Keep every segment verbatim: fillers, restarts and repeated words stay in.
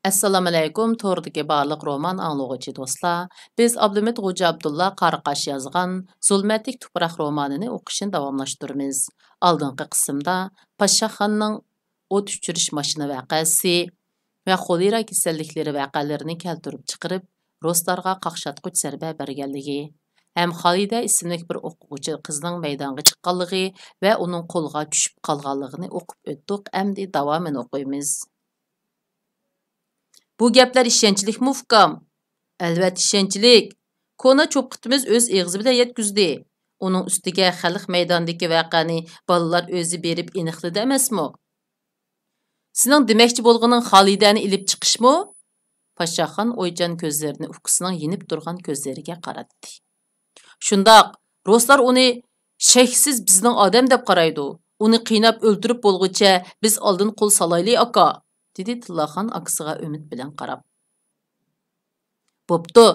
ئەسسالامۇئەلەيكۇم، توردىكى بارلىق رومان ئاڭلىغۇچى دوستلار. بىز ئابلىمىت غوجا ئابدۇللا قاراقاش يازغان زۇلمەتلىك تۇپراق رومانىنى ئوقۇشنى داۋاملاشتۇرىمىز. ئالدىنقى قىسىمدا پاششاخاننىڭ ئوت ئۆچۈرۈش ماشىنا ۋەقەسى ۋە خولېرا كېسەللىكلىرى ۋەقەلىرىنى كەلتۈرۈپ چىقىرىپ، رۇسلارغا قاقشاتقۇچ زەربە بەرگەنلىكى ھەم خالىدە ئىسىملىك بىر ئوقۇغۇچى قىزنىڭ مەيدانغا چىققانلىقى ۋە ئۇنىڭ قولغا چۈشۈپ قالغانلىقىنى ئوقۇپ ئۆتتۇق. ئەمدى داۋامىنى ئوقۇيمىز. بۇ گەپلەر ئىشەنچلىكمۇ، ئۇكام؟ ئەلۋەتتە ئىشەنچلىك. كونا چوپقىتىمىز ئۆز ئېغىزى بىلەن يەتكۈزدى. ئۇنىڭ ئۈستىگە خەلق مەيدانىدىكى ۋەقەنى بالىلار ئۆزى بېرىپ ئېنىقلىدى ئەمەسمۇ؟ سېنىڭ دېمەكچى بولغىنىڭ خالىدەنى ئېلىپ چىقىشمۇ؟ پاشاخان ئويچان كۆزلىرىنى ئۇكىسىنىڭ يېنىپ تۇرغان كۆزلىرىگە قاراتتى. شۇنداق، رۇسلار ئۇنى شەكسىز بىزنىڭ ئادەم دەپ قارايدۇ. ئۇنى قىيناپ ئۆلتۈرۈپ بولغۇچە بىز ئالدىن قول سالايلى، ئاكا، دېدى تىللاخان ئاكىسىغا ئۈمىد بىلەن قاراپ. بوپتۇ،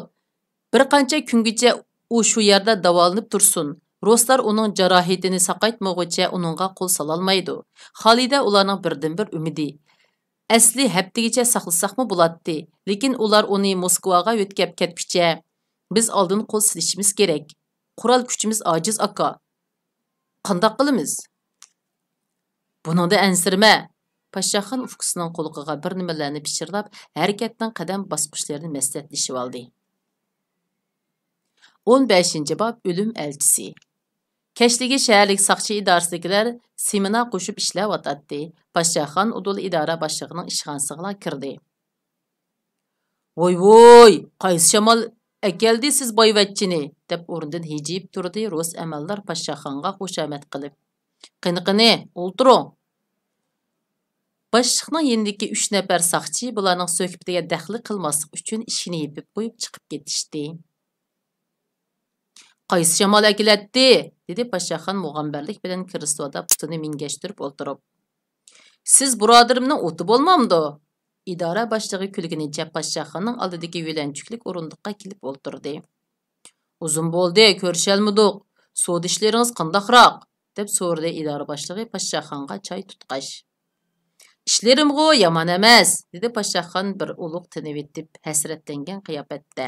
بىر قانچە كۈنگىچە ئۇ شۇ يەردە داۋالىنىپ تۇرسۇن. رۇسلار ئۇنىڭ جاراھىتىنى ساقايتمىغۇچە ئۇنىڭغا قول سالالمايدۇ. خالىدە ئۇلارنىڭ بىردىنبىر ئۈمىدى. ئەسلى ھەپتىگىچە ساقلىساقمۇ بولاتتى، لېكىن ئۇلار ئۇنى موسكۋاغا يۆتكەپ كەتكۈچە بىز ئالدىن قول سېلىشىمىز كېرەك. قورال كۈچىمىز ئاجىز، ئاكا. قانداق قىلىمىز؟ بۇنىڭدىن ئەنسىرىمە. پاشاخان ئۇكىسىنىڭ قۇلىقىغا بىر نېمىلەرنى پىچىرلاپ، ھەرىكەتنىڭ قەدەم باسقۇچلىرىنى مەسلىھەتلىشىۋالدى. ئون بەشىنچى باب، ئۆلۈم ئەلچىسى. كەچلىكى شەھەرلىك ساقچى ئىدارىسىدىكىلەر سېمىنا قوشۇپ ئىشلەۋاتاتتى. پاشاخان ئۇدۇل ئىدارە باشلىقىنىڭ ئىشخانىسىغىلا كىردى. ۋوي، ۋوي، قايسى شامال ئەكەلدى سىز بايۋەچچىنى؟ دەپ ئورنىدىن ھىجىيىپ تۇردى رۇس ئەمەلدار پاشاخانغا خۇشامەت قىلىپ. قېنى، قېنى، ئولتۇرۇڭ. باشلىقنىڭ يېنىدىكى ئۈچ نەپەر ساقچى بۇلارنىڭ سۆھبىتىگە دەخلى قىلماسلىق ئۈچۈن ئىشىكنى يېپىپ قويۇپ چىقىپ كېتىشتى. قايسى شامال ئەكېلەتتى؟ دېدى پاشاخان مۇغەمبەرلىك بىلەن كرېسلودا پۇتىنى مىنگەشتۈرۈپ ئولتۇرۇپ. سىز بۇرادىرىمنىڭ ئوتى بولمامدۇ؟ ئىدارە باشلىقى كۈلگىنىچە پاشاخاننىڭ ئالدىدىكى يۆلەنچۈكلۈك ئورۇندۇققا كېلىپ ئولتۇردى. ئۇزۇن بولدى، كۆرۈشەلمىدۇق. سودا ئىشلىرىڭىز قانداقراق؟ دەپ سورىدى ئىدارە باشلىقى پاشاخانغا چاي تۇتقاچ. ئىشلىرىمغۇ يامان ئەمەس، دېدى پاشاخان بىر ئۇلۇغ تىنىۋېتىپ ھەسرەتلەنگەن قىياپەتتە.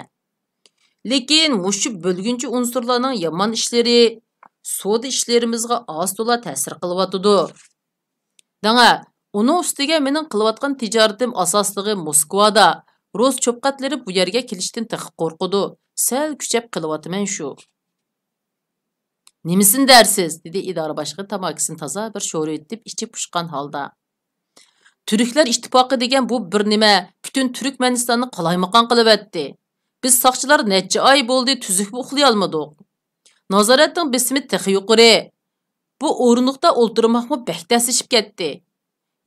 لېكىن مۇشۇ بۆلگۈنچى ئۇنسۇرلارنىڭ يامان ئىشلىرى سودا ئىشلىرىمىزغا ئاز-تولا تەسىر قىلىۋاتىدۇ. دەڭە، ئۇنىڭ ئۈستىگە مېنىڭ قىلىۋاتقان تىجارىتىم ئاساسلىقى موسكۋادا. رۇس چوپقەتلىرى بۇ يەرگە كېلىشتىن تېخى قورقىدۇ. سەل كۈچەپ قىلىۋاتىمەن شۇ. نېمىسىنى دەرسىز؟ دېدى ئىدارە باشلىقى تاماكىسىنى تازا بىر شورىۋېتىپ ئىچى پۇشقان ھالدا. تۈركلەر ئىتتىپاقى دېگەن بۇ بىر نېمە، پۈتۈن تۈركمەنىستاننى قالايمىقان قىلىۋەتتى. بىز ساقچىلار نەچچە ئاي بولدى تۈزۈكمۇ ئۇخلىيالمىدۇق. نازارەتنىڭ بېسىمى تېخى يۇقىرى. بۇ ئورۇندۇقتا ئولتۇرماقمۇ بەك تەسلىشىپ كەتتى.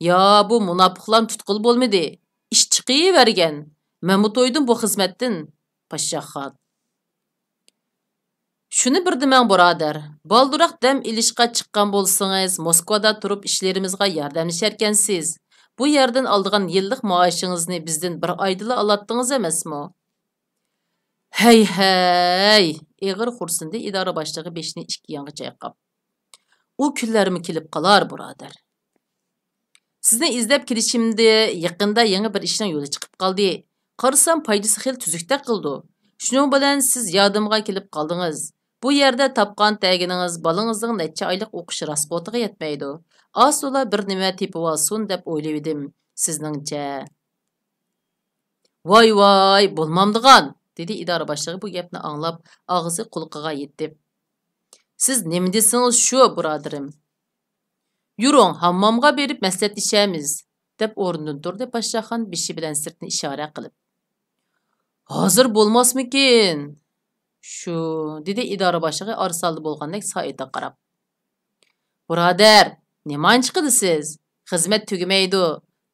يا بۇ مۇناپىقلارنى تۇتقىلى بولمىدى. ئىش چىقىۋەرگەن. مەنمۇ تويدۇم بۇ خىزمەتتىن. پاششاق خان. شۇنى بىر دېمەڭ، بۇرادەر. بالدۇراق دەم ئېلىشقا چىققان بولسىڭىز، موسكۋادا تۇرۇپ ئىشلىرىمىزغا ياردەملىشەركەنسىز. بۇ يەردىن ئالىدىغان يىللىق مائاشىڭىزنى بىزدىن بىر ئايدىلا ئالاتتىڭىز ئەمەسمۇ؟ ھەي، ھەي! ئېغىر خورسىندى ئىدارە باشلىقى بېشىنى ئىككى يانغا چايقاپ. ئۇ كۈنلەرمۇ كېلىپ قالار، بۇرادەر. سىزنى ئىزدەپ كېلىشىمدە يېقىندا يېڭى بىر ئىشنىڭ يولى چىقىپ قالدى. قارىسام، پايدىسى خېلى تۈزۈكتەك قىلىدۇ. شۇنىڭ بىلەن سىز يادىمغا كېلىپ قالدىڭىز. بۇ يەردە تاپقان تەگىنىڭىز بالىڭىزنىڭ نەچچە ئايلىق ئوقۇش راسخوتىغا يەتمەيدۇ. ئاز-تولا بىر نېمە تېپىۋالسۇن دەپ ئويلىۋىدىم. سىزنىڭچە؟ ۋاي، ۋاي، بولمامدىغان، دېدى ئىدارە باشلىقى بۇ گەپنى ئاڭلاپ، ئاغزى قۇلىقىغا يېتىپ. سىز نېمە دېسىڭىز شۇ، بۇرادىرىم. يۈرۈڭ، ھاممامغا بېرىپ مەسلىھەتلىشەرمىز، دەپ ئورنىدىن تۇردى پاششاخان بېشى بىلەن سىرتنى ئىشارە قىلىپ. ھازىر بولماسمىكىن؟ شۇ، دېدى ئىدارە باشلىقى ئارىسالدا بولغاندەك سائىتىگە قاراپ. بۇرادەر، نېمانچە قىلىسىز؟ خىزمەت تۈگىمەيدۇ.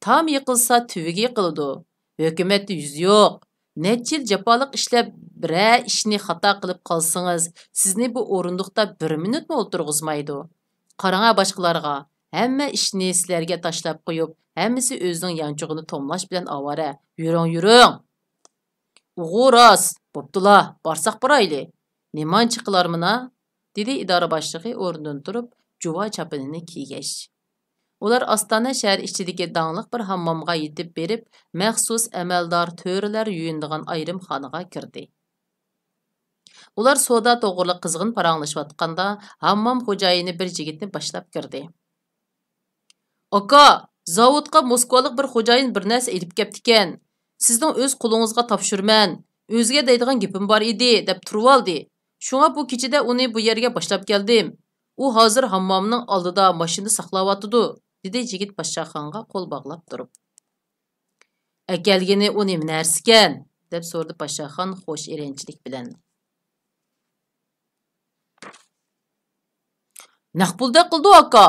تام يىقىلسا، تۈۋىگە يىقىلىدۇ. ھۆكۈمەتتە يۈز يوق. نەچچە يىل جاپالىق ئىشلەپ، بىرەر ئىشنى خاتا قىلىپ قالسىڭىز، سىزنى بۇ ئورۇندۇقتا بىر مىنۇتمۇ ئولتۇرغۇزمايدۇ. قاراڭا باشقىلارغا، ھەممە ئىشنى سىلەرگە تاشلاپ قويۇپ، ھەممىسى ئۆزىنىڭ يانچۇقىنى توملاش بىلەن ئاۋارە. يۈرۈڭ، يۈرۈڭ! ئۇغۇ راست، بوپتۇلا، بارساق بارايلى. نېمانچە قىلارمىنا؟ دېدى ئىدارە باشلىقى ئورنىدىن تۇرۇپ، جۇۋا چاپىنىنى كىيگەچ. ئۇلار ئاستانە شەھەر ئىچىدىكى داڭلىق بىر ھاممامغا يېتىپ بېرىپ، مەخسۇس ئەمەلدار تۆرىلەر يۇيۇنىدىغان ئايرىم خانىغا كىردى. ئۇلار سودا توغرىلىق قىزغىن پاراڭلىشىۋاتقاندا، ھاممام خوجايىنى بىر يىگىتنى باشلاپ كىردى. «ئاكا، زاۋۇتقا موسكۋالىق بىر خوجايىن بىر نەرسە ئېلىپ كەپتىكەن. سىزنىڭ ئۆز قولىڭىزغا تاپشۇرىمەن. ئۆزىگە دەيدىغان گېپىم بار ئىدى» دەپ تۇرۇۋالدى. «شۇڭا بۇ كېچىدە ئۇنى بۇ يەرگە باشلاپ كەلدىم. ئۇ ھازىر ھاممامنىڭ ئالدىدا ماشىنا ساقلاۋاتىدۇ» دېدى يىگىت پاشاخانغا قول باغلاپ تۇرۇپ. «ئەكەلگىنى ئۇ نېمە نەرسىكەن؟» دەپ سورىدى پاشاخان خوش ئېرەنچىلىك بىلەن. «نەق پۇلدەك قىلىدۇ، ئاكا.»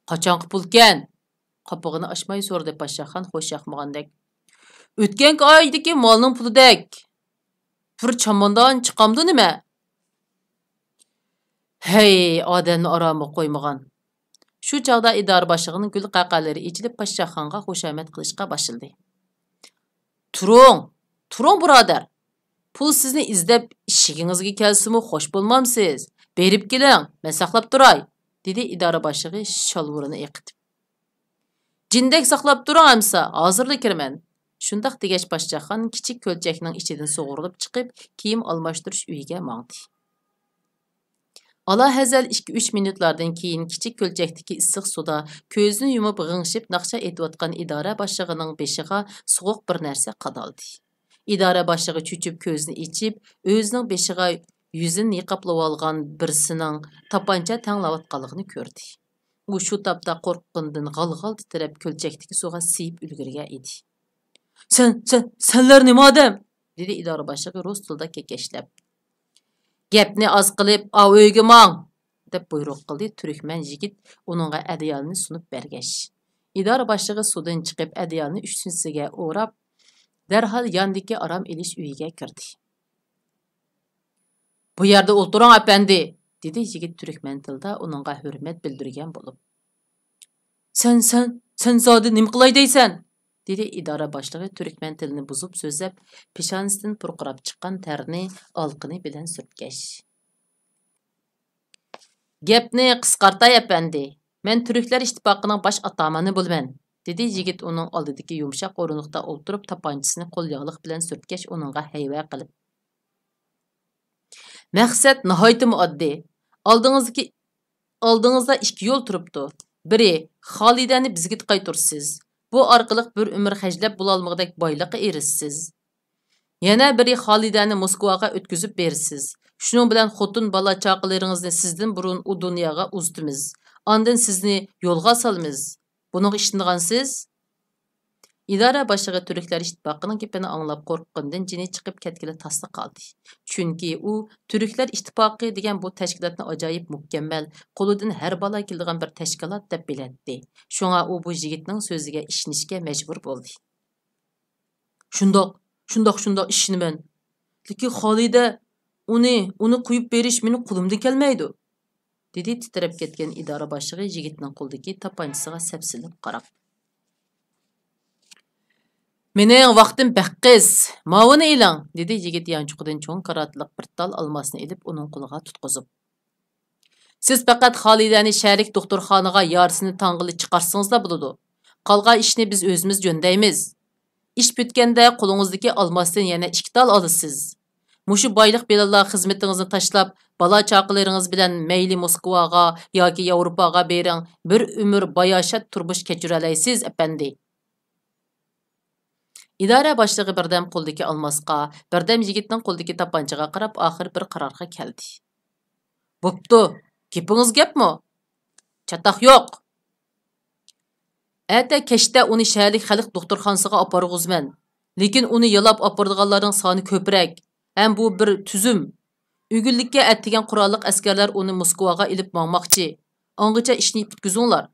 «قاچانقى پۇلكەن؟» قاپىقىنى ئاچماي سورىدى پاشاخان خوش ياقمىغاندەك. «ئۆتكەنكى ئايدىكى مالنىڭ پۇلىدەك. بىر چامادان چىقامدۇ نېمە؟» ھەي، ئادەمنى ئارامىغا قويمىغان. شۇ چاغدا ئىدارە باشلىقىنىڭ گۈل قەقەلىرى ئېچىلىپ، پاشاخانغا خۇشامەت قىلىشقا باشلىدى. «تۇرۇڭ، تۇرۇڭ، بۇرادەر! پۇل سىزنى ئىزدەپ ئىشىكىڭىزگە كەلسىمۇ خوش بولمامسىز؟ بېرىپ كېلىڭ، مەن ساقلاپ تۇراي» دېدى ئىدارە باشلىقى شالۋۇرىنى ئېقىتىپ. «جىندەك ساقلاپ تۇرۇڭ ئەمسە، ھازىرلا كىرىمەن.» شۇنداق دېگەچ، پاشاخان كىچىك كۆلچەكنىڭ ئىچىدىن سۇغۇرۇلۇپ چىقىپ، كىيىم ئالماشتۇرۇش ئۆيىگە ماڭدى. ئالاھەزەل ئىككى-ئۈچ مىنۇتلاردىن كېيىن كىچىك كۆلچەكتىكى ئىسسىق سۇدا كۆزىنى يۇمۇپ غىڭشىپ ناخشا ئېيتىۋاتقان ئىدارە باشلىقىنىڭ بېشىغا سوغۇق بىر نەرسە قادالدى. ئىدارە باشلىقى چۆچۈپ كۆزىنى ئېچىپ، ئۆزىنىڭ بېشىغا يۈزىنى نىقابلىۋالغان بىرسىنىڭ تاپانچا تەڭلەۋاتقانلىقىنى كۆردى. ئۇ شۇ تاپتا قورققىنىدىن غال-غال تىترەپ، كۆلچەكتىكى سۇغا سىيىپ ئۈلگۈرگەن ئىدى. «سەن، سەن، سەنلەر نېمە ئادەم؟» دېدى ئىدارە باشلىقى رۇس تىلىدا كېكەچلەپ. «گەپنى ئاز قىلىپ، ئاۋۇ ئۆيگە ماڭ!» دەپ بۇيرۇق قىلدى تۈركمەن يىگىت ئۇنىڭغا ئەدىيالنى سۇنۇپ بەرگەچ. ئىدارە باشلىقى سۇدىن چىقىپ، ئەدىيالنى ئۈستىسىگە ئوراپ، دەرھال ياندىكى ئارام ئېلىش ئۆيىگە كىردى. «بۇ يەردە ئولتۇرۇڭ، ئەپەندى!» دېدى يىگىت تۈركمەن تىلىدا ئۇنىڭغا ھۆرمەت بىلدۈرگەن بولۇپ. «سەن، سەن، سەن زادى نېمە قىلاي دەيسەن؟» دېدى ئىدارە باشلىقى تۈركمەن تىلىنى بۇزۇپ سۆزلەپ، پېشانىسىدىن پۇرقىراپ چىققان تەرنى ئالىقىنى بىلەن سۈرتكەچ. «گەپنى قىسقارتاي، ئەپەندى. مەن تۈركلەر ئىتتىپاقىنىڭ باش ئاتامانى بولىمەن»، دېدى يىگىت ئۇنىڭ ئالدىدىكى يۇمشاق ئورۇندۇقتا ئولتۇرۇپ، تاپانچىسىنى قول ياغلىق بىلەن سۈرتكەچ، ئۇنىڭغا ھەيۋە قىلىپ. «مەقسەت ناھايىتىمۇ ئاددىي. ئالدىڭىزدىكى، ئالدىڭىزدا ئىككى يول تۇرۇپتۇ. بىرى، خالىدەنى بىزگە قايتۇرىسىز. بۇ ئارقىلىق بىر ئۆمۈر خەجلەپ بولالمىغۇدەك بايلىققا ئېرىشىسىز. يەنە بىرى، خالىدەنى موسكۋاغا ئۆتكۈزۈپ بېرىسىز. شۇنىڭ بىلەن خوتۇن، بالا، چاقىلىرىڭىزنى سىزدىن بۇرۇن ئۇ دۇنياغا ئۇزىتىمىز. ئاندىن سىزنى يولغا سالىمىز. بۇنىڭغا ئىشىنىدىغانسىز؟» ئىدارە باشلىقى تۈركلەر ئىتتىپاقىنىڭ گېپىنى ئاڭلاپ، قورققىنىدىن جېنى چىقىپ كەتكىلى تاسلا قالدى. چۈنكى ئۇ تۈركلەر ئىتتىپاقى دېگەن بۇ تەشكىلاتنى ئاجايىپ مۇكەممەل، قولىدىن ھەر بالا كېلىدىغان بىر تەشكىلات دەپ بىلەتتى. شۇڭا ئۇ بۇ يىگىتنىڭ سۆزىگە ئىشىنىشكە مەجبۇر بولدى. «شۇنداق، شۇنداق، شۇنداق، ئىشىنىمەن. لېكىن خالىدە، ئۇنى، ئۇنى قويۇپ بېرىش مېنىڭ قولۇمدىن كەلمەيدۇ»، دېدى تىترەپ كەتكەن ئىدارە باشلىقى يىگىتنىڭ قولىدىكى تاپانچىسىغا سەپسېلىپ قاراپ. «مېنىڭ ۋاقتىم بەك قىس، ماۋۇنى ئېلىڭ»، دېدى يىگىت يانچۇقىدىن چوڭ كاراتىلىق بىر تال ئالماسنى ئېلىپ ئۇنىڭ قولىغا تۇتقۇزۇپ. «سىز پەقەت خالىدەنى شەھەرلىك دوختۇرخانىغا يارىسىنى تاڭغىلى چىقارسىڭىزلا بولىدۇ. قالغان ئىشنى بىز ئۆزىمىز جۆندەيمىز. ئىش پۈتكەندە قولىڭىزدىكى ئالماستىن يەنە ئىككى تال ئالىسىز. مۇشۇ بايلىق بىلەنلا خىزمىتىڭىزنى تاشلاپ، بالا-چاقىلىرىڭىز بىلەن مەيلى موسكۋاغا ياكى ياۋروپاغا بېرىڭ، بىر ئۆمۈر باياشات تۇرمۇش كەچۈرەلەيسىز، ئەپەندى.» ئىدارە باشلىقى بىردەم قولىدىكى ئالماسقا، بىردەم يىگىتنىڭ قولىدىكى تاپانچىغا قاراپ، ئاخىرى بىر قارارغا كەلدى. «بوپتۇ، گېپىڭىز گەپمۇ؟ چاتاق يوق. ئەتە كەچتە ئۇنى شەھەرلىك خەلق دوختۇرخانىسىغا ئاپارغۇزىمەن. لېكىن ئۇنى يالاپ ئاپىرىدىغانلارنىڭ سانى كۆپرەك، ھەم بۇ بىر تۈزۈم. ئۆگۈنلۈككە ئەتىگەن قوراللىق ئەسكەرلەر ئۇنى موسكۋاغا ئېلىپ ماڭماقچى. ئاڭغىچە ئىشنى پۈتكۈزۈڭلار.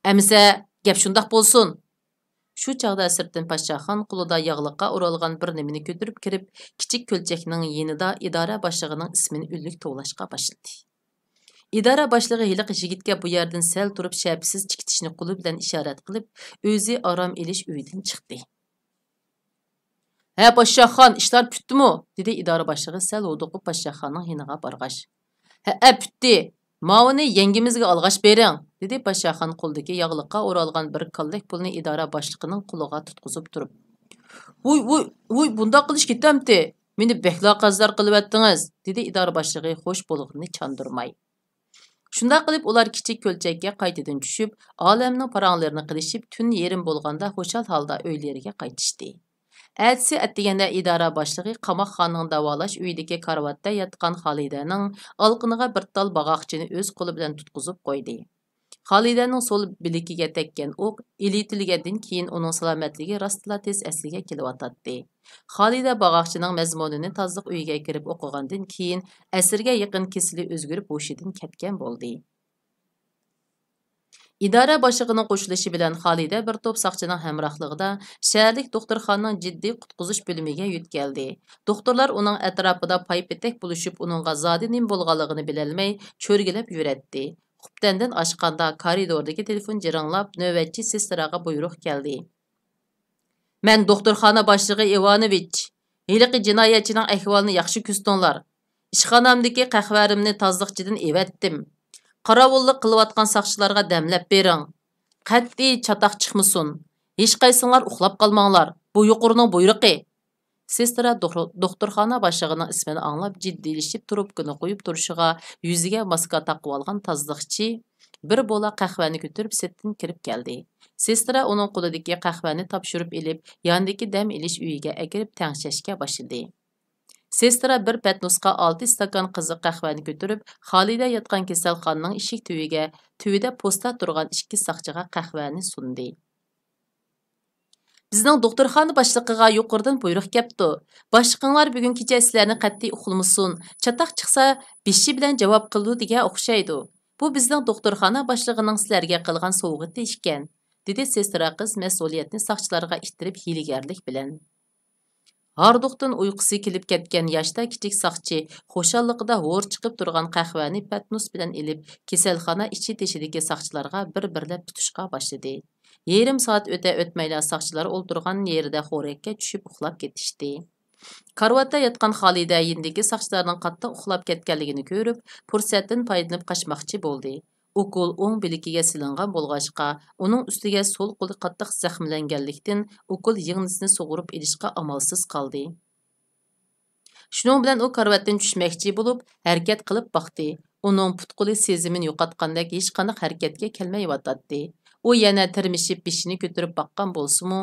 ئەمىسە، گەپ شۇنداق بولسۇن.» شۇ چاغدا سىرتتىن پاشاخان قولىدا ياغلىققا ئورالغان بىر نېمىنى كۆتۈرۈپ كىرىپ، كىچىك كۆلچەكنىڭ يېنىدا ئىدارە باشلىقىنىڭ ئىسمىنى ئۈنلۈك توۋلاشقا باشلىدى. ئىدارە باشلىقى ھېلىقى يىگىتكە بۇ يەردىن سەل تۇرۇپ شەپىسىز چىكىتىشنى قولى بىلەن ئىشارەت قىلىپ، ئۆزى ئارام ئېلىش ئۆيىدىن چىقتى. «ھە، پاشاخان، ئىشلار پۈتتىمۇ؟» دېدى ئىدارە باشلىقى سەل ھودۇقۇپ پاشاخاننىڭ يېنىغا بارغاچ. «ھەئە، پۈتتى. ماۋۇنى يەڭگىمىزگە ئالغاچ بېرىڭ، دېدى پاشاخان قولىدىكى ياغلىققا ئورالغان بىر كاللەك پۇلنى ئىدارە باشلىقىنىڭ قولىغا تۇتقۇزۇپ تۇرۇپ. ۋۇي، ۋۇي، ۋۇي، بۇنداق قىلىش كېتەمتى؟ مېنى بەكلا قەرزدار قىلىۋەتتىڭىز، دېدى ئىدارە باشلىقى خوش بولغىنىنى چاندۇرماي. شۇنداق قىلىپ ئۇلار كىچىك كۆلچەككە قايتىدىن چۈشۈپ، ئالەمنىڭ پاراڭلىرىنى قىلىشىپ، تۈن يېرىم بولغاندا خۇشال ھالدا ئۆيلىرىگە قايتىشتى. ئەتىسى ئەتىگەندە ئىدارە باشلىقى قاماقخانىنىڭ داۋالاش ئۆيىدىكى كارىۋاتتا ياتقان خالىدەنىڭ ئالىقىنىغا بىر تال باغاقچىنى ئۆز قولى بىلەن تۇتقۇزۇپ قويدى. خالىدەنىڭ سول بىلىكىگە تەگكەن ئوق ئېلىۋېتىلگەندىن كېيىن ئۇنىڭ سالامەتلىكى راستلا تېز ئەسلىگە كېلىۋاتاتتى. خالىدە باغاقچىنىڭ مەزمۇنىنى تازىلىق ئۆيىگە كىرىپ ئوقۇغاندىن كېيىن، ئەسىرگە يېقىن كېسىلى ئۆزگىرىپ ھوشىدىن كەتكەن بولدى. ئىدارە باشلىقىنىڭ قوشۇلۇشى بىلەن خالىدە بىر توپ ساقچىنىڭ ھەمراھلىقىدا شەھەرلىك دوختۇرخانىنىڭ جىددىي قۇتقۇزۇش بۆلۈمىگە يۆتكەلدى. دوختۇرلار ئۇنىڭ ئەتراپىدا پايپېتەك بولۇشۇپ، ئۇنىڭغا زادى نېمە بولغانلىقىنى بىلەلمەي، چۆرگىلەپ يۈرەتتى. قۇپتەندىن ئاشقاندا، كارىدوردىكى تېلېفون جىرىڭلاپ، نۆۋەتچى سېستراغا بۇيرۇق كەلدى. مەن دوختۇرخانا باشلىقى ئىۋانوۋىچ. ھېلىقى جىنايەتچىنىڭ ئەھۋالىنى ياخشى كۆزىتىڭلار. ئىشخانامدىكى قەھۋەرىمنى تازىلىقچىدىن ئېۋەتتىم. قاراۋۇللۇق قىلىۋاتقان ساقچىلارغا دەملەپ بېرىڭ. قەتئىي چاتاق چىقمىسۇن. ھېچقايسىڭلار ئۇخلاپ قالماڭلار. بۇ يۇقىرىنىڭ بۇيرۇقى. سېسترا دوخ-، دوختۇرخانا باشلىقىنىڭ ئىسمىنى ئاڭلاپ، جىددىيلىشىپ تۇرۇپكىنى قويۇپ تۇرۇشىغا، يۈزىگە ماسكا تاقىۋالغان تازىلىقچى بىر بولاق قەھۋەنى كۆتۈرۈپ سىرتتىن كىرىپ كەلدى. سېسترا ئۇنىڭ قولىدىكى قەھۋەنى تاپشۇرۇپ ئېلىپ، ياندىكى دەم ئېلىش ئۆيىگە ئەكىرىپ تەڭشەشكە باشلىدى. سېسترا بىر پەتنۇسقا ئالتە ئىستاكان قىزىق قەھۋەنى كۆتۈرۈپ، خالىدە ياتقان كېسەلخانىنىڭ ئىشىك تۈۋىگە، تۈۋىدە پوستا تۇرغان ئىككى ساقچىغا قەھۋەنى سۇندى. بىزنىڭ دوختۇرخانا باشلىقىغا يۇقىرىدىن بۇيرۇق كەپتۇ. باشلىقىڭلار بۈگۈن كېچە سىلەرنى قەتئىي ئۇخلىمىسۇن. چاتاق چىقسا، بېشى بىلەن جاۋاب قىلىدۇ دېگەن ئوخشايدۇ. بۇ بىزنىڭ دوختۇرخانا باشلىقىنىڭ سىلەرگە قىلغان سوۋغىتى ئىكەن، دېدى سېسترا قىز مەسئۇلىيەتنى ساقچىلارغا ئىتتىرىپ ھىيلىگەرلىك بىلەن. ھاردۇقتىن ئۇيقۇسى كېلىپ كەتكەن ياشتا كىچىك ساقچى خۇشاللىقىدا ھور چىقىپ تۇرغان قەھۋەنى پەتنۇس بىلەن ئېلىپ، كېسەلخانا ئىچى تېشىدىكى ساقچىلارغا بىر-بىرلەپ تۇتۇشقا باشلىدى. يېرىم سائەت ئۆتە-ئۆتمەيلا ساقچىلار ئولتۇرغان يېرىدە خورەككە چۈشۈپ ئۇخلاپ كېتىشتى. كارىۋاتتا ياتقان خالىدە يېنىدىكى ساقچىلارنىڭ قاتتىق ئۇخلاپ كەتكەنلىكىنى كۆرۈپ، پۇرسەتتىن پايدىلىنىپ قاچماقچى بولدى. ئوكۇل ئوڭ بىلىكىگە سېلىنغان بولغاچقا، ئۇنىڭ ئۈستىگە سول قولى قاتتىق زەخىملەنگەنلىكتىن، ئوكۇل يىڭنىسىنى سۇغۇرۇپ ئېلىشقا ئامالسىز قالدى. شۇنىڭ بىلەن ئۇ كارىۋاتتىن چۈشمەكچى بولۇپ، ھەرىكەت قىلىپ باقتى. ئۇنىڭ پۇت-قولى سېزىمىنى يوقاتقاندەك ھېچقانداق ھەرىكەتكە كەلمەيۋاتاتتى. ئۇ يەنە تىرمىشىپ بېشىنى كۆتۈرۈپ باققان بولسىمۇ،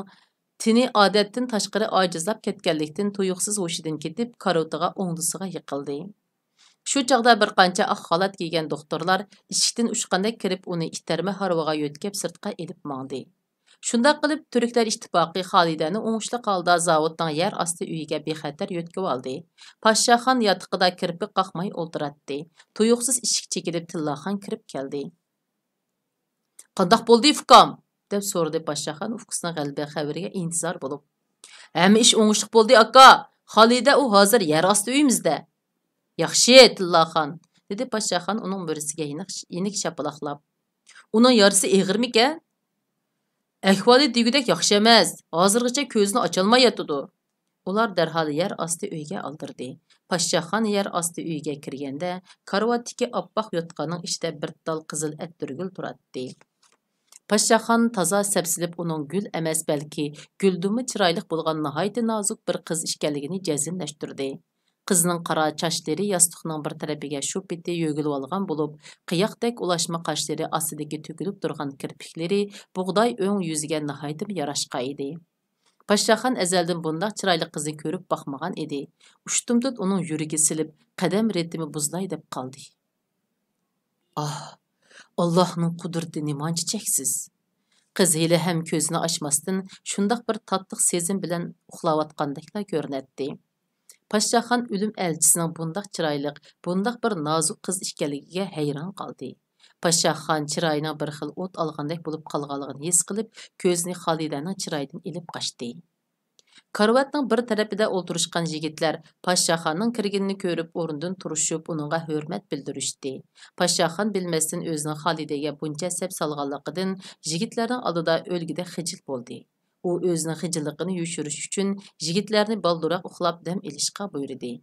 تېنى ئادەتتىن تاشقىرى ئاجىزلاپ كەتكەنلىكتىن، تۇيۇقسىز ھوشىدىن كېتىپ، كارىۋىتىغا ئوڭدىسىغا يىقىلدى. شۇ چاغدا بىر قانچە ئاق خالات كىيگەن دوختۇرلار ئىشىكتىن ئۇچقاندەك كىرىپ، ئۇنى ئىتتەرمە ھارۋىغا يۆتكەپ سىرتقا ئېلىپ ماڭدى. شۇنداق قىلىپ، تۈركلەر ئىتتىپاقى خالىدەنى ئوڭۇشلۇق ھالدا زاۋۇتنىڭ يەر ئاستى ئۆيىگە بىخەتەر يۆتكىۋالدى. پاششاخان ياتىقىدا كىرپىك قاقماي ئولتۇراتتى. تۇيۇقسىز ئىشىك چېكىلىپ، تىللاخان كىرىپ كەلدى. «قانداق بولدى، ئۇكام؟» دەپ سورىدى پاششاخان ئۇكىسىنىڭ غەلىبە خەۋىرىگە ئىنتىزار بولۇپ. «ھەممە ئىش ئوڭۇشلۇق بولدى، ئاكا. خالىدە ئۇ ھازىر يەر ئاستى ئۆيىمىزدە.» «ياخشى، تىللاخان»، دېدى پاششاخان ئۇنىڭ مۈرىسىگە يېنىك، يېنىك شاپىلاقلاپ. «ئۇنىڭ يارىسى ئېغىرمىكەن؟» «ئەھۋالى دېگۈدەك ياخشى ئەمەس. ھازىرغىچە كۆزىنى ئاچالماي ياتىدۇ.» ئۇلار دەرھال يەر ئاستى ئۆيگە ئالدىردى. پاششاخان يەر ئاستى ئۆيگە كىرگەندە، كارىۋاتتىكى ئاپئاق يوتقاننىڭ ئىچىدە بىر تال قىزىل ئەتىرگۈل تۇراتتى. پاششاخان تازا سەپسېلىپ ئۇنىڭ گۈل ئەمەس، بەلكى گۈلدىنمۇ چىرايلىق بولغان ناھايىتى نازۇك بىر قىز ئىكەنلىكىنى جەزملەشتۈردى. قىزنىڭ قارا چاچلىرى ياستۇقنىڭ بىر تەرىپىگە شۇ پېتى يۆگىلىۋالغان بولۇپ، قىياقتەك ئۇلاشما قاشلىرى ئاستىدىكى تۆكۈلۈپ تۇرغان كىرپىكلىرى بۇغداي ئۆڭ يۈزىگە ناھايىتىمۇ ياراشقان ئىدى. پاششاخان ئەزەلدىن بۇنداق چىرايلىق قىزنى كۆرۈپ باقمىغان ئىدى. ئۇشتۇمتۇت ئۇنىڭ يۈرىكى سېلىپ، قەدەم رىتىمى بۇزۇلاي دەپ قالدى. ئاھ، ئاللاھنىڭ قۇدرىتى نېمانچە چەكسىز! قىز ھېلىھەم كۆزىنى ئاچماستىن، شۇنداق بىر تاتلىق سېزىم بىلەن ئۇخلاۋاتقاندەكلا كۆرۈنەتتى. پاششاخان ئۆلۈم ئەلچىسىنىڭ بۇنداق چىرايلىق، بۇنداق بىر نازۇك قىز ئىكەنلىكىگە ھەيران قالدى. پاششاخان چىرايىنىڭ بىر خىل ئوت ئالغاندەك بولۇپ قالغانلىقىنى ھېس قىلىپ، كۆزىنى خالىدەنىڭ چىرايىدىن ئېلىپ قاچتى. كارىۋاتنىڭ بىر تەرىپىدە ئولتۇرۇشقان يىگىتلەر پاششاخاننىڭ كىرگىنىنى كۆرۈپ، ئورنىدىن تۇرۇشۇپ، ئۇنىڭغا ھۆرمەت بىلدۈرۈشتى. پاششاخان بىلمەستىن ئۆزىنىڭ خالىدەگە بۇنچە سەپ سالغانلىقىدىن يىگىتلەرنىڭ ئالدىدا ئۆلگۈدەك خىجىل بولدى. ئۇ ئۆزىنىڭ خىجىللىقىنى يوشۇرۇش ئۈچۈن يىگىتلەرنى بالدۇرراق ئۇخلاپ دەم ئېلىشقا بۇيرۇدى.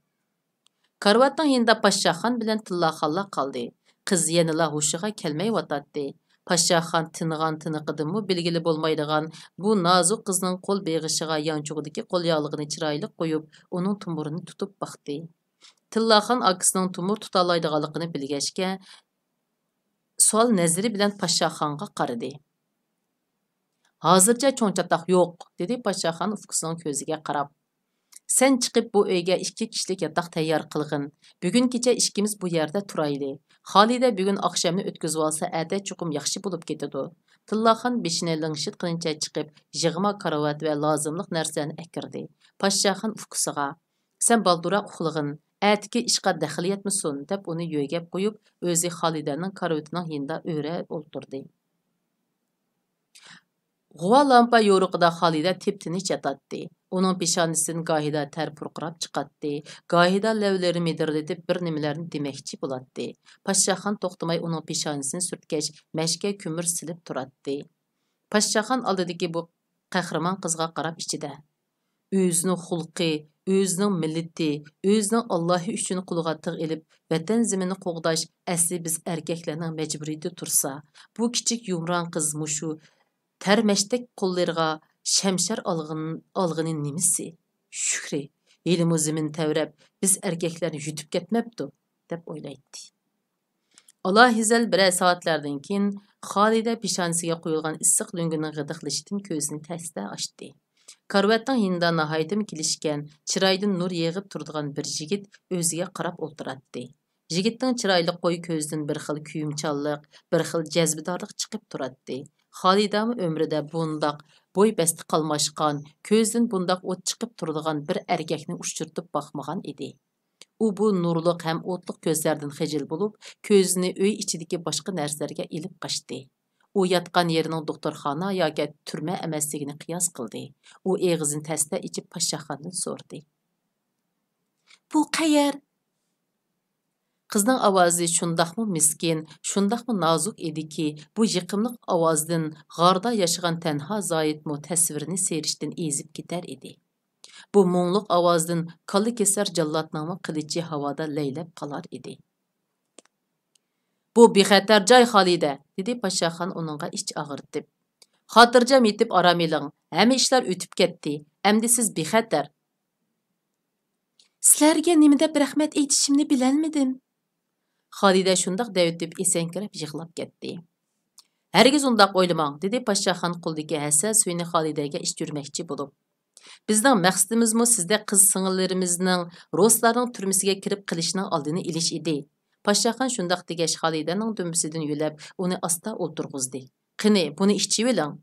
كارىۋاتنىڭ يېنىدا پاششاخان بىلەن تىللاخانلا قالدى. قىز يەنىلا ھوشىغا كەلمەيۋاتاتتى. پاششاخان تىنغان تىنىقىدىنمۇ بىلگىلى بولمايدىغان بۇ نازۇك قىزنىڭ قول بېغىشىغا يانچۇقىدىكى قولياغلىقىنى چىرايلىق قويۇپ، ئۇنىڭ تومۇرىنى تۇتۇپ باقتى. تىللاخان ئاكىسىنىڭ تومۇر تۇتالايدىغانلىقىنى بىلگەچكە، سوئال نەزىرى بىلەن پاششاخانغا قارىدى. «ھازىرچە چوڭ چاتاق يوق»، دېدى پاششاخان ئۇكىسىنىڭ كۆزىگە قاراپ. «سەن چىقىپ بۇ ئۆيگە ئىككى كىشىلىك ياتاق تەييار قىلغىن. بۈگۈن كېچە ئىككىمىز بۇ يەردە تۇرايلى. خالىدە بۈگۈن ئاخشامنى ئۆتكۈزۈۋالسا، ئەتە چوقۇم ياخشى بولۇپ كېتىدۇ.» تىللاخان بېشىنى لىڭشىتقىنىچە چىقىپ، يىغما كارىۋات ۋە لازىملىق نەرسىلەرنى ئەكىردى. پاششاخان ئۇكىسىغا، «سەن بالدۇرراق ئۇخلىغىن، ئەتىكى ئىشقا دەخلى يەتمىسۇن» دەپ، ئۇنى يۆگەپ قويۇپ، ئۆزى خالىدەنىڭ كارىۋىتىنىڭ يېنىدا ئۆرە ئولتۇردى. غۇۋا لامپا يورۇقىدا خالىدە تىپتىنچ ياتاتتى. ئۇنىڭ پېشانىسىدىن گاھىدا تەر پۇرقىراپ چىقاتتى، گاھىدا لەۋلىرى مىدىرلىتىپ بىر نېمىلەرنى دېمەكچى بولاتتى. پاششاخان توختىماي ئۇنىڭ پېشانىسىنى سۈرتكەچ، مەشكە كۆمۈر سېلىپ تۇراتتى. پاششاخان ئالدىدىكى بۇ قەھرىمان قىزغا قاراپ ئىچىدە، ئۆزىنىڭ خۇلقى، ئۆزىنىڭ مىللىتى، ئۆزىنىڭ ئاللاھى ئۈچۈن قولىغا تىغ ئېلىپ، ۋەتەن زېمىنىنى قوغداش ئەسلى بىز ئەركەكلەرنىڭ مەجبۇرىيىتى تۇرسا، بۇ كىچىك يۇمران قىز مۇشۇ تەرمەچتەك قوللىرىغا شەمشەر ئالغىن-، ئالغىنى نېمىسى؟ شۈكرى، ھېلىمۇ زېمىن تەۋرەپ، بىز ئەركەكلەرنى يۇتۇپ كەتمەپتۇ، دەپ ئويلايتتى. ئالاھىزەل بىرەر سائەتلەردىن كېيىن، خالىدە پېشانىسىگە قويۇلغان ئىسسىق لۆڭگىنىڭ غىدىقلىشىدىن كۆزىنى تەستە ئاچتى. كارىۋاتنىڭ يېنىدا ناھايىتىمۇ كېلىشكەن، چىرايىدىن نۇر يېغىپ تۇرىدىغان بىر يىگىت ئۆزىگە قاراپ ئولتۇراتتى. يىگىتنىڭ چىرايلىق قوي كۆزىدىن بىر خىل كۆيۈمچانلىق، بىر خىل جەزبىدارلىق چىقىپ تۇراتتى. خالىدەمۇ ئۆمرىدە بۇنداق بوي بەستى قالماشقان، كۆزىدىن بۇنداق ئوت چىقىپ تۇرىدىغان بىر ئەركەكنى ئۇچرىتىپ باقمىغان ئىدى. ئۇ بۇ نۇرلۇق ھەم ئوتلۇق كۆزلەردىن خىجىل بولۇپ، كۆزىنى ئۆي ئىچىدىكى باشقا نەرسىلەرگە ئېلىپ قاچتى. ئۇ ياتقان يېرىنىڭ دوختۇرخانا ياكى تۈرمە ئەمەسلىكىنى قىياس قىلدى. ئۇ ئېغىزىنى تەستە ئېچىپ پاششاخاندىن سورىدى. بۇ قەيەر؟ قىزنىڭ ئاۋازى شۇنداقمۇ مىسكىن، شۇنداقمۇ نازۇك ئىدىكى، بۇ يېقىملىق ئاۋازدىن غاردا ياشىغان تەنھا زاھىتمۇ تەسۋىرىنى سېرىشتىن ئېزىپ كېتەر ئىدى. بۇ مۇڭلۇق ئاۋازدىن كاللا كېسەر جاللاتنىڭمۇ قىلىچى ھاۋادا لەيلەپ قالار ئىدى. بۇ بىخەتەر جاي، خالىدە، دېدى پاششاخان ئۇنىڭغا ئىچ ئاغرىتىپ. خاتىرجەم يېتىپ ئارام ئېلىڭ، ھەممە ئىشلار ئۆتۈپ كەتتى، ئەمدى سىز بىخەتەر. سىلەرگە نېمە دەپ رەھمەت ئېيتىشىمنى بىلەلمىدىم. خالىدە شۇنداق دەۋېتىپ ئېسەڭكىرەپ يىغلاپ كەتتى. ھەرگىز ئۇنداق ئويلىماڭ، دېدى پاششاخان قولىدىكى ھەسەل سۈيىنى خالىدەگە ئىچۈرمەكچى بولۇپ. بىزنىڭ مەقسىتىمىزمۇ سىزدەك قىز سىڭىللىرىمىزنىڭ رۇسلارنىڭ تۈرمىسىگە كىرىپ قېلىشىنىڭ ئالدىنى ئېلىش ئىدى. پاششاخان شۇنداق دېگەچ خالىدەنىڭ دۈمبىسىدىن يۆلەپ ئۇنى ئاستا ئولتۇرغۇزدى. قېنى، بۇنى ئىچىۋېلىڭ.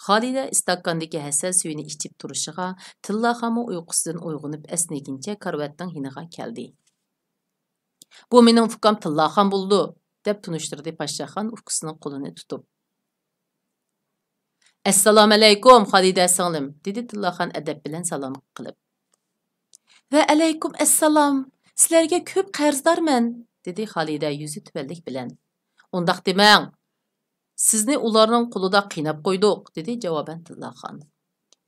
خالىدە ئىستاكاندىكى ھەسەل سۈيىنى ئىچىپ تۇرۇشىغا، تىللاخانمۇ ئۇيقۇسىدىن ئويغىنىپ ئەسنىگىنىچە كارىۋاتنىڭ يېنىغا كەلدى. بۇ مېنىڭ ئۇكام تىللاخان بولىدۇ، دەپ تونۇشتۇردى پاششاخان ئۇكىسىنىڭ قولىنى تۇتۇپ. ئەسسالامۇئەلەيكۇم، خالىدە سىڭلىم، دېدى تىللاخان ئەدەپ بىلەن سالام قىلىپ. ۋەئەلەيكۇم ئەسسالام، سىلەرگە كۆپ قەرزدارمەن، دېدى خالىدە يۈزى تۆۋەنلىك بىلەن. ئۇنداق دېمەڭ، سىزنى ئۇلارنىڭ قولىدا قىيناپ قويدۇق، دېدى جاۋابەن تىللاخان.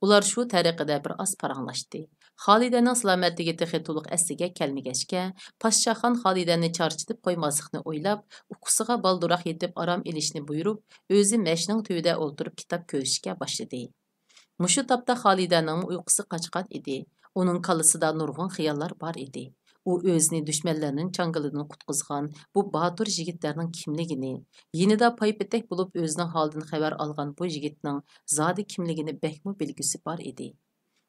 ئۇلار شۇ تەرىقىدە بىر ئاز پاراڭلاشتى. خالىدەنىڭ سالامەتلىكى تېخى تولۇق ئەسلىگە كەلمىگەچكە، پاششاخان خالىدەنى چارچىتىپ قويماسلىقنى ئويلاپ، ئۇكىسىغا بالدۇرراق يېتىپ ئارام ئېلىشنى بۇيرۇپ، ئۆزى مەشنىڭ تۈۋىدە ئولتۇرۇپ كىتاب كۆرۈشكە باشلىدى. مۇشۇ تاپتا خالىدەنىڭمۇ ئۇيقۇسى قاچقان ئىدى. ئۇنىڭ كاللىسىدا نۇرغۇن خىياللار بار ئىدى. ئۇ ئۆزىنى دۈشمەنلەرنىڭ چاڭگىلىدىن قۇتقۇزغان بۇ باتۇر يىگىتلەرنىڭ كىملىكىنى، يېنىدا پايپېتەك بولۇپ ئۆزىنىڭ ھالىدىن خەۋەر ئالغان بۇ يىگىتنىڭ زادى كىملىكىنى بەكمۇ بىلگۈسى بار ئىدى.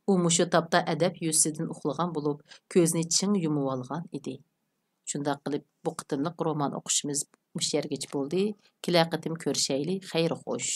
ئۇ مۇشۇ تاپتا ئەدەپ يۈزىسىدىن ئۇخلىغان بولۇپ، كۆزىنى چىڭ يۇمۇۋالغان ئىدى. شۇنداق قىلىپ، بۇ قېتىملىق رومان ئوقۇشىمىز مۇشۇ يەرگىچە بولدى. كېلەر قېتىم كۆرۈشەيلى. خەير خوش.